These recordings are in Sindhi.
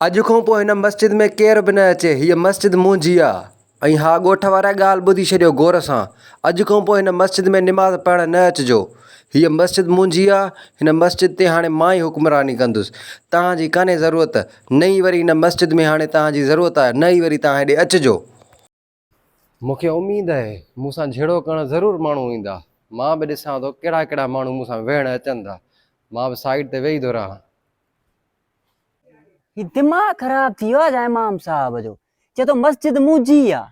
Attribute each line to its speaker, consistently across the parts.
Speaker 1: اڄ کان پوء هن مسجد ۾ ڪير به نه اچي، هيء مسجد منهنجي آ. ۽ ها ڳوٺ وارا ڳالهه ٻڌي ڇڏيو غور سان، اڄ کان پوء هن مسجد ۾ نماز پڙهڻ نه اچجو. هيء مسجد منهنجي آ، هن مسجد تي هاڻي مان ئي حڪمراني ڪندس. توهان جي ڪانهي ضرورت، نه ئي وري هن مسجد ۾ هاڻي توهان جي ضرورت آهي، نه ئي وري توهان هيڏي اچجو. مون کي اميد آهي، مون سان جهيڙو ڪرڻ ضرور ماڻهو ايندا. مان به ڏسان ٿو ڪهڙا ڪهڙا ماڻهو مون سان ويهڻ اچن ٿا. مان به سائيڊ تي ويهي ٿو رهان.
Speaker 2: هي دماغ خراب ٿي ويو آ جا امام صاحب جو چئي ٿو مسجد منهنجي آ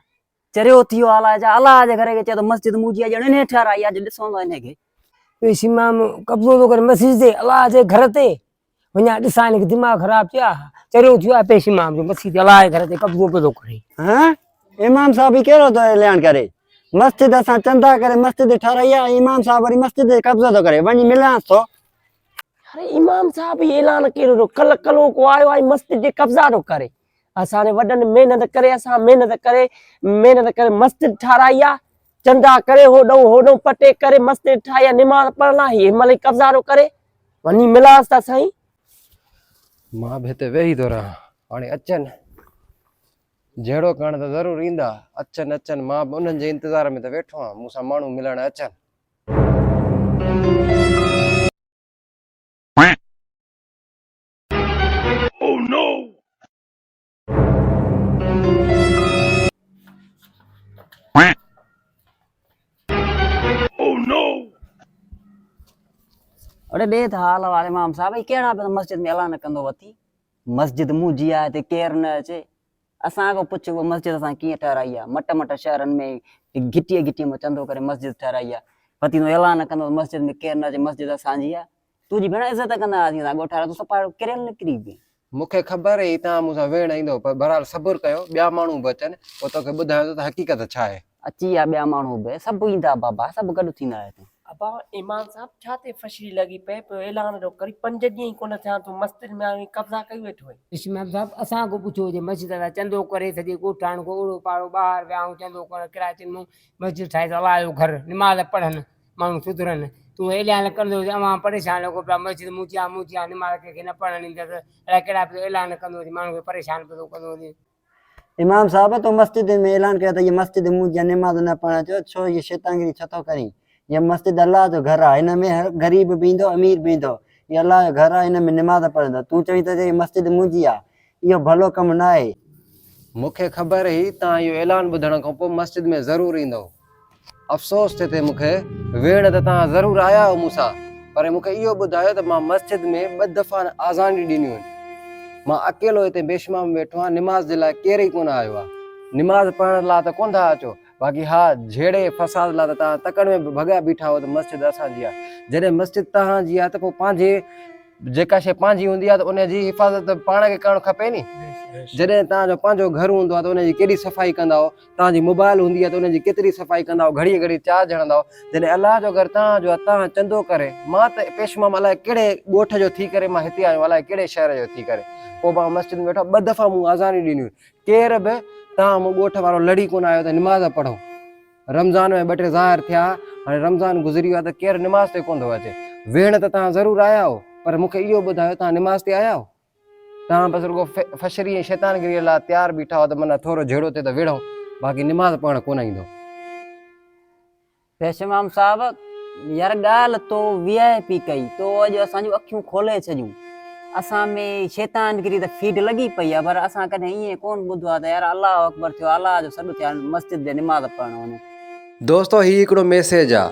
Speaker 2: چريو ٿي ويو آ الاء جا الله جي گهر کي چئي ٿو مسجد منهنجي آ ڄڻ انهي ٺهرائي آ جو ڏسون ٿا انهي کي.
Speaker 3: پيش امام قبضو ٿو ڪري مسجد تي الله جي گهر تي وڃان ڏسان هن کي دماغ خراب ٿيو آ چريو ٿي ويو آ پيش امام جو مسجد تي الله جي گهر تي قبضو پيو ٿو ڪري.
Speaker 4: ها امام صاحب هي ڪهڙو ٿو اعلان ڪري مسجد اسان چندا ڪري مسجد ٺهرائي آ ۽ امام صاحب وري مسجد تي قبضو ٿو ڪري وڃي ملانس ٿو.
Speaker 5: يار امام صاحب هي اعلان ڪهڙو ٿو ڪل ڪلو ڪو آيو آهي مسجد جي قبضا ٿو ڪري اسان جي وڏن محنت ڪري اسان محنت ڪري محنت ڪري مسجد ٺارائي آ چندا ڪري هوڏو هوڏو پٽي ڪري مسجد ٺاهي آ نماز پڙهڻ لاء هي هن مهل قبضا ٿو ڪري وڃي ملانس ته سائين.
Speaker 1: مان به هتي ويهي ٿو رهان هاڻي اچن جهيڙو ڪرڻ ته ضرور ايندا اچن اچن مان به انهن جي انتظار ۾ ته ويٺو آهيان مون سان ماڻهو ملڻ اچن.
Speaker 2: اڙي ڏي ته حال احوال امام صاحب هي ڪهڙا پيو مسجد ۾ اعلان ڪندو وتي مسجد منهنجي آهي هتي ڪير نه اچي اسان کان پڇ اها مسجد اسان ڪيئن ٺهرائي آهي مٽ مٽ شهرن ۾ گهٽيء گهٽيء مان چندو ڪري مسجد ٺهرائي آهي فتي تون اعلان ڪندو ته مسجد ۾ ڪير نه اچي مسجد اسان جي آهي تنهنجي ڀيڻ عزت ڪندا هئاسين اسان ڳوٺ وارا تون صفا اهڙو ڪريل نڪري پئين.
Speaker 1: مون کي خبر هئي توهان مون سان ويهڻ ايندؤ پر بهرحال صبر ڪيو ٻيا ماڻهو به اچن پوء توکي ٻڌايان ٿو ته حقيقت ڇا آهي.
Speaker 2: اچي ويا ٻيا ماڻهو به سڀ ايندا بابا سڀ گڏ ٿيندا هتي.
Speaker 5: ابا امام صاحب ڇا تي فشري لڳي پئي پيو اعلان ٿو ڪرين پنج ڏينهن ئي ڪونه ٿيا تون مسجد ۾ آيو ۽ قبضا ڪئي ويٺو آهين.
Speaker 3: امام صاحب اسان کان پڇيو هجي مسجد لاء چندو ڪري سڄي ڳوٺاڻن کان اوڙو پاڙو ٻاهر ويا آهيون چندو ڪرڻ ڪراچين مون مسجد ٺاهي ته الله جو گهر نماز پڙهن ماڻهو سڌرن تون اعلان ڪندو هجين عوام پريشان لڳو پيو آهي مسجد منهنجي آهي منهنجي آهي نماز ڪنهن کي نه پڙهڻ ڏيندس الائي ڪهڙا پيو اعلان ڪندو هجين ماڻهن کي پريشان پيو ٿو ڪندو هجين.
Speaker 4: امام صاحب تو مسجد ۾ اعلان ڪيو ته هيء مسجد منهنجي آهي نماز نه پڙهڻ اچو ڇو هيء شيطانگري ڇو ٿو ڪرين هيء مسجد الله جو گهر آهي هن ۾ هر غريب به ايندو امير به ايندو هيء الله جو گهر آهي هن ۾ نماز پڙهندو تون چوين ٿو ته هيء مسجد منهنجي آهي اهو ڀلو ڪم نه آهي.
Speaker 1: مون کي خبر هئي توهان اهو اعلان ٻڌڻ کان پوء مسجد ۾ ضرور ايندؤ. افسوس ٿئي ٿي مون کي، ويڙهه ته توهان ضرور آيا آهيو مون سان، پر مون کي اهو ٻڌايو ته مان مسجد ۾ ٻه دفعا آذان ڏنيون آهن. مان اڪيلو هتي بيشمام ويٺو آهيان، نماز جي لاء ڪير ئي ڪونه آيو آهي. نماز پڙهڻ لاء ته ڪونه ٿا اچو، باقي ها جهيڙي فساد لاء ته توهان تڪڙ ۾ به ڀڳا بيٺا آهيو ته مسجد اسان جي آهي. جڏهن مسجد توهان جي آهي ته پوء پنهنجي جيڪا شيء پنهنجي هوندي آهي ته ان جي حفاظت پاڻ کي ڪرڻ کپي ني. جڏهن توهان جو پنهنجو گهر هوندو آهي ته ان جي ڪيڏي صفائي ڪندا آهيو. توهان جي موبائل هوندي آهي ته ان جي ڪيتري صفائي ڪندا آهيو گهڙي گهڙي چارج هڻندا آهيو جڏهن الله جو گهر توهان جو آهي توهان چندو ڪري مان ته پيشمام الائي ڪهڙي ڳوٺ جو ٿي ڪري مان هتي آيو الائي ڪهڙي شهر جو ٿي ڪري پوء مان مسجد ۾ ويٺو ٻه دفعا مون اذانيون ڏنيون ڪير به توهان مون ڳوٺ وارو لڙي ڪونه آيو ته نماز پڙهو رمضان ۾ ٻه ٽي ظاهر ٿيا هاڻي رمضان گذري ويو آهي ته ڪير نماز تي ڪونه ٿو اچي ويهڻ ته توهان ضرور آيا آهيو پر مون کي اهو ٻڌايو توهان نماز تي آيا آهيو توهان بس رڳو فشري ۽ شيطانگريء لاء تيار بيٺا هئو ته معنيٰ ٿورو جهيڙو ٿئي ته وڙهون، باقي نماز پڙهڻ ڪونه ايندو.
Speaker 2: پيش امام صاحب، يار ڳالهه تو وي آء پي ڪئي، تو اڄ اسان جون اکيون کولي ڇڏيون. اسان ۾ شيطانگري ته فيڊ لڳي پئي آهي پر اسان ڪڏهن ائين ڪونه ٻڌو آهي ته يار الله اڪبر ٿيو الله جو سڏ ٿيو هاڻي مسجد جي نماز پڙهڻ وڃون.
Speaker 1: دوستو هي هڪڙو ميسيج آ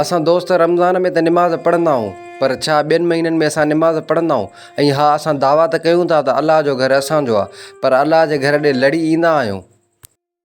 Speaker 1: اسان دوست رمضان ۾ ته نماز پڙهندا آهيون پر ڇا ٻين مهينن ۾ اسان نماز پڙهندا آهيون ۽ ها اسان دعويٰ ته ڪيون ٿا ته الله جو گهر اسان جو آ پر الله جي گهر ڏي لڙي ايندا آهيون.